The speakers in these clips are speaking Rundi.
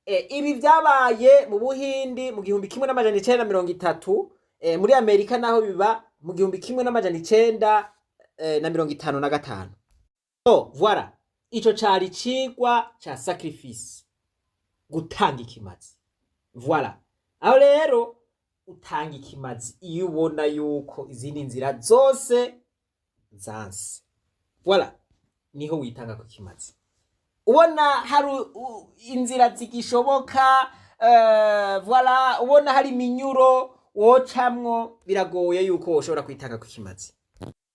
Ibi vyabaye mu Buhindi mu 1930, muri Amerika naho biba mu 1955. Oh, voilà, ico cari icigwa ca sacrifice, gutanga ikimazi. Voilà, aho rero utanga ikimazi iyo ubona yuko izindi nzira zose zanse. Voilà, niho witanga ku kimazi, ubona hari inzira zigishoboka. Voilà, ubona hari iminyuro wocamwo, biragoye yuko woshobora kwitanga ku kimazi.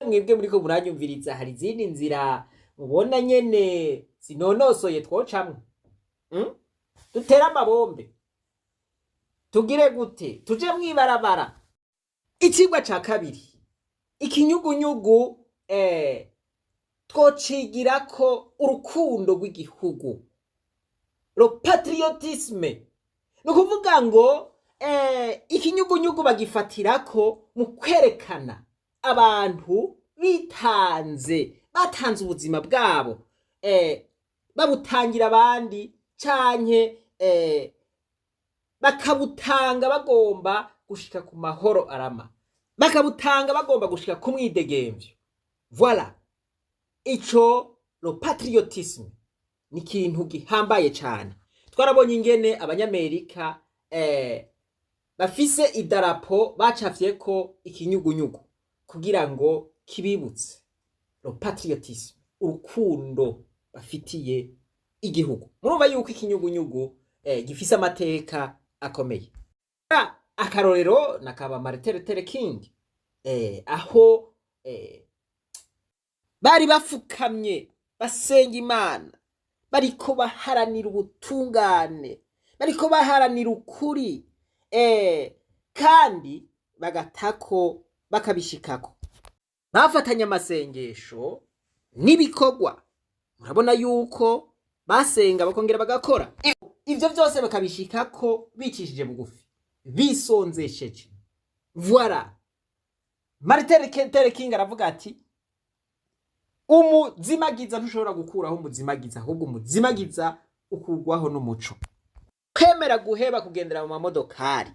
Mwebwe muriko muranyumviriza, hari izindi nzira mubona nyene zinonosoye twocamwo? Dutere amabombe, tugire gute, tuje mwibarabara? Icigwa ca kabiri, ikinyugunyugu twocigirako urukundo rw'igihugu, le patriotisme. Ni ukuvuga ngo ikinyugunyugu bagifatirako mu kwerekana abantu bitanze, batanze ubuzima bwabo, babutangira abandi canke bakabutanga bagomba gushika ku mahoro arama, bakabutanga bagomba gushika ku mwidegemvyo. Voilà, ico le patriotisme ni ikintu gihambaye cane. Twarabonye ingene Abanyamerika bafise idarapo bacafyeko ikinyugunyugu kugira ngo kibibutse le patriotisme, urukundo bafitiye igihugu. Murumva yuko ikinyugunyugu gifise amateka akomeye. Akarorero nakaba Martin Luther King, aho bari bafukamye basenga Imana, bariko baharanira ubutungane, bariko baharanira ukuri, kandi bagatako bakabishikako, bafatanya amasengesho n'ibikorwa. Murabona yuko basenga bakongera bagakora, ivyo vyose bakabishikako bicishije bugufi, bisonzesheje. Voilà, Martin Luther King aravuga ati: "Umuzimagiza ntushobora gukuraho umuzimagiza, ahubwo umuzimagiza ukurwaho n'umuco." Kwemera guheba kugendera mu mamodokari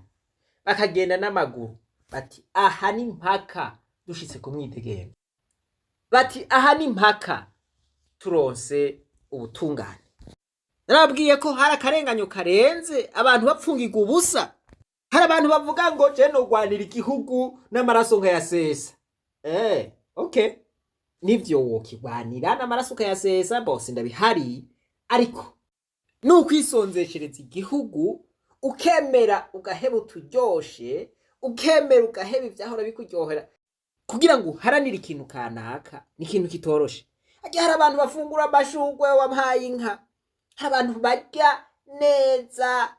bakagenda n'amaguru, bati: "Aha ni mpaka dushitse ku mwidegemvyo." Bati: "Aha ni mpaka turonse ubutungane." Narababwiye ko hari akarenganyo karenze, abantu bapfungirwa ubusa. Hari abantu bavuga ngo: "Je nogwanira igihugu n'amaraso nkayasesa." Okay, nivyo, wokigwanira n'amaraso ukayasesa bose ndabihari, ariko nukwisonzeshereza igihugu, ukemera ugaheba uturyoshe, ukemera ugaheba ivyahora bikuryohera kugira ngo uharanire ikintu kanaka, ni ikintu kitoroshe. Harya hari abantu bafungura amashurwe, wampaye inka, hari abantu barya neza,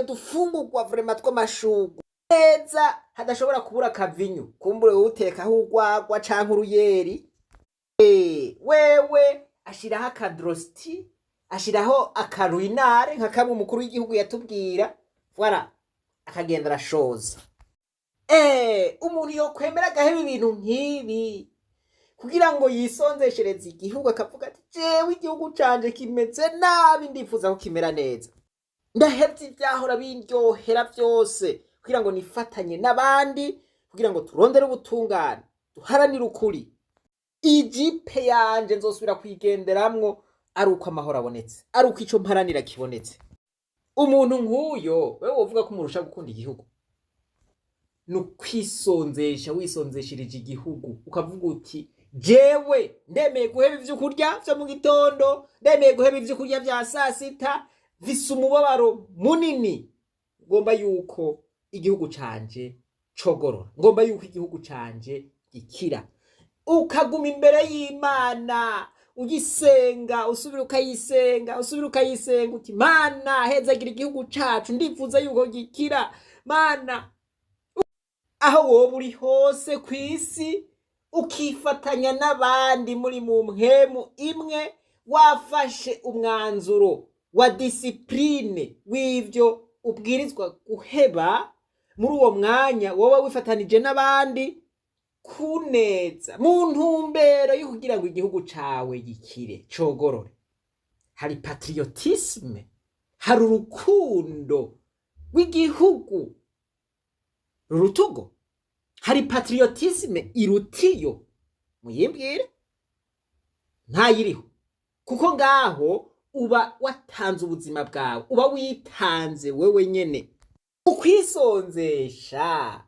udufungurwa vraiment tw'amashurwe neza, hadashobora kubura akavinyu, kumbure utekaho urwagwa canke uruyeri. Wewe ashiraho akadrosti, ashiraho akaruinare nka kamwe umukuru w'igihugu yatubwira. Voilà, akagenda arashoza. Umuntu yokwemera agaheba ibintu nk'ibi kugira ngo yisonzeshereze igihugu, akavuga ati: "Jewe igihugu canje kimeze nabi, ndifuza ko kimera neza, ndahevye ivyahora bindyohera vyose kugira ngo nifatanye n'abandi, kugira ngo turondere ubutungane, duharanire ukuri. Iyi jipe yanje nzosubira kuyigenderamwo ari uko amahoro abonetse, ari uko ico mparanira kibonetse." Umuntu nk'uyo, wewe wovuga ko umurusha gukunda igihugu? Ni ukwisonzesha, wisonzeshereje igihugu, ukavuga uti: "Jewe ndemeye guheba ivyo kurya vyo mu gitondo, ndemeye guheba ivyo kurya vya sasita, mfise umubabaro munini, ngomba yuko igihugu canje cogorora, ngomba yuko igihugu canje gikira." Ukaguma imbere y'Imana ugisenga, usubira ukayisenga, usubira ukayisenga, uti: "Mana, hezagira igihugu cacu, ndifuza yuko gikira, Mana." Aho woba uri hose ku isi, ukifatanya n'abandi muri mu mpwemu imwe, wafashe umwanzuro wa discipline w'ivyo ubwirizwa guheba muri uwo mwanya, wowe wifatanije n'abandi kuneza mu ntumbero yo kugira ngo igihugu cawe gikire, cogorore. Hari patriotisme. Hari urukundo rw'igihugu rurutugo? Hari patriotisme irutiyo? Muyimbwire. Ntayiriho, kuko ngaho uba watanze ubuzima bwawe, uba witanze wewe nyene. Ukwisonzesha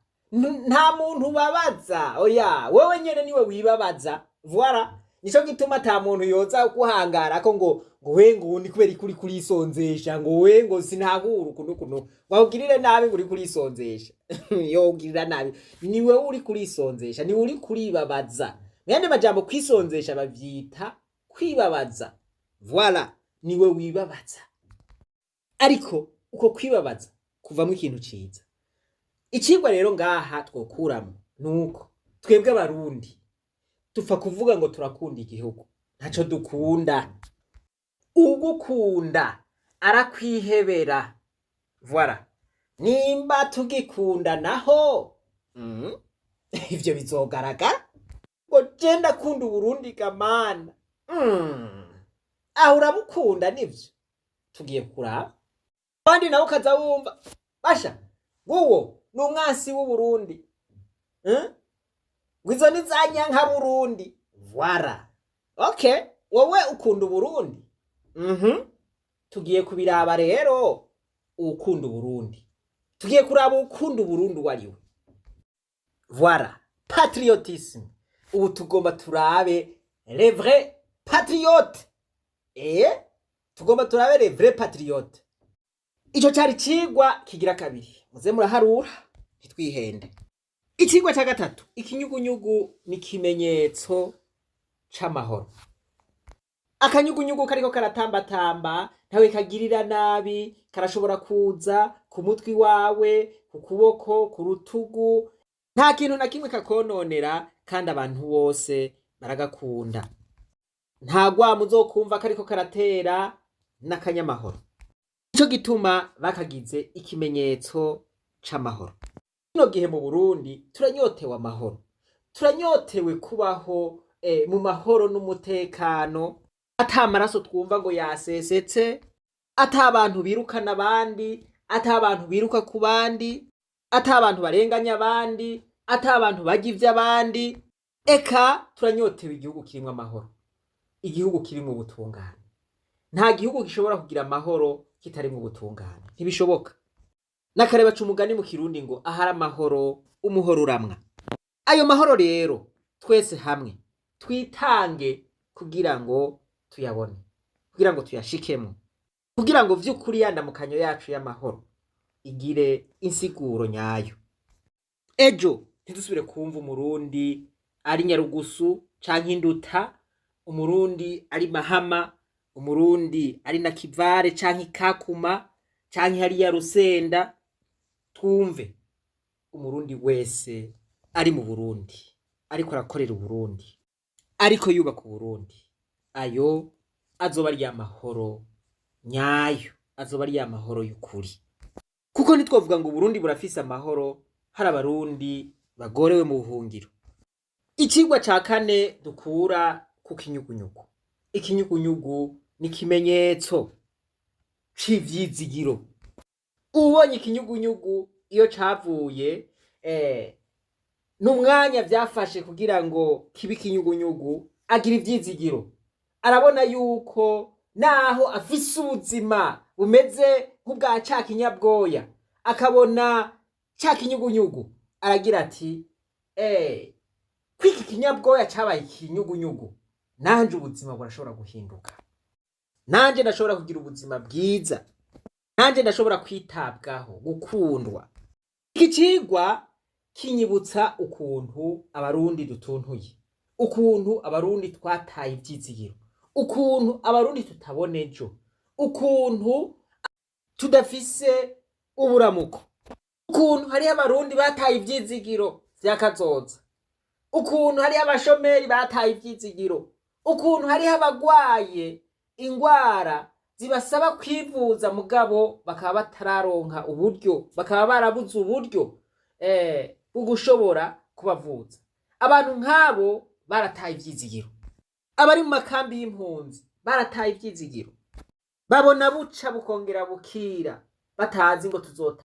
nta muntu ubabaza, oya, wewe nyene niwe wibabaza. Voilà, nico gituma ata muntu yoza kuhangara ko ngo we ngo ni kubera ikuri kurisonzesha, ngo we ngo sinahura ukuntu ukuntu wawugirire nabi, ngo uri kurisonzesha. Yogirira nabi ni wewe uri kurisonzesha, ni uri kuribabaza. Mu yandi majambo, kwisonzesha bavyita kwibabaza. Voilà, niwe wibabaza, ariko uko kwibabaza kuvamo ikintu ciza. Icigwa rero ngaha twokuramo nuko twebwe Abarundi dupfa kuvuga ngo turakunda igihugu, ntaco dukunda. Ugukunda arakwihebera. Voilà, nimba tugikunda naho, ivyo bizogaragara. Ngo je ndakunda Uburundi gamana, Aho urabukunda nivyo tugiye kuraba. Abandi nawe ukaza wumva basha nguwo ni umwansi w'Uburundi, Ngo izo ni za nyanka Burundi. Voilà, okay, wowe ukunda Uburundi, Tugiye kubiraba rero ukunda Uburundi, tugiye kuraba ukunda Uburundi uwo ari we. Voilà, patriotisme. Ubu tugomba turabe les vrais patriotes, tugomba turabe les vrais patriotes. Ico cari cigwa kigira kabiri, muze muraharura ntitwihende. Icigwa ca gatatu: ikinyugunyugu ni ikimenyetso c'amahoro. Akanyugunyugu kariko karatambatamba ntawe kagirira nabi, karashobora kuza ku mutwi wawe, ku kuboko, ku rutugu, nta kintu na kimwe kakononera, kandi abantu bose baragakunda. Nta rwamo uzokumva kariko karatera n'akanyamahoro. Nico gituma bakagize ikimenyetso c'amahoro. Kino gihe mu Burundi turanyotewe amahoro, turanyotewe kubaho mu mahoro n'umutekano, ata maraso twumva ngo yasesetse, ata abantu birukana abandi, ata abantu biruka ku bandi, ata abantu barenganya abandi, ata abantu barya ivy'abandi. Eka turanyotewe igihugu kirimwo amahoro, igihugu kirimwo ubutungane. Nta gihugu gishobora kugira amahoro kitarimwo ubutungane, ntibishoboka. N'akare baca umugani mu Kirundi ngo ahari amahoro umuhoro uramwa. Ayo mahoro rero twese hamwe twitange kugira ngo tuyabone, kugira ngo tuyashikemo, kugira ngo vy'ukuri ya ndamukanyo yacu y'amahoro igire insiguro nyayo. Ejo ntidusubire kumva Umurundi ari Nyarugusu canke Induta, Umurundi ari Mahama, Umurundi ari Nakivale canke Ikakuma canke hariya Rusenda. Twumve Umurundi wese ari mu Burundi, ariko arakorera Uburundi, ariko yubaka Uburundi. Ayo azoba ari amahoro nyayo, azoba ari amahoro y'ukuri, kuko ntitwovuga ngo Uburundi burafise amahoro hari Abarundi bagorewe mu buhungiro. Icigwa ca kane dukura ku kinyugunyugu: ikinyugunyugu ni ikimenyetso c'ivyizigiro. Ubonye ikinyugunyugu iyo cavuye, n'umwanya vyafashe kugira ngo kibe ikinyugunyugu, agira ivyizigiro. Arabona yuko naho afise ubuzima bumeze nk'ubwa ca kinyabwoya, akabona ca kinyugunyugu aragira ati: "Kwiki kinyabwoya cabaye ikinyugunyugu, nanje ubuzima burashobora guhinduka, nanje ndashobora kugira ubuzima bwiza, nanje ndashobora kwitabwaho, gukundwa." Iki cigwa kinyibutsa ukuntu Abarundi dutuntuye, ukuntu Abarundi twataye ivyizigiro, ukuntu Abarundi tutabona ejo, ukuntu tudafise uburamuko, ukuntu hariho Abarundi bataye ivyizigiro vya kazoza, ukuntu hariho abashomeri bataye ivyizigiro, ukuntu hariho abagwaye ingwara zibasaba kwivuza mugabo bakaba batararonka uburyo, bakaba barabuze uburyo bwo gushobora kubavuza. Abantu nk'abo barataye ivyizigiro. Abari mu makambi y'impunzi barataye ivyizigiro. Babona buca bukongera bukira, batazi ngo tuzota.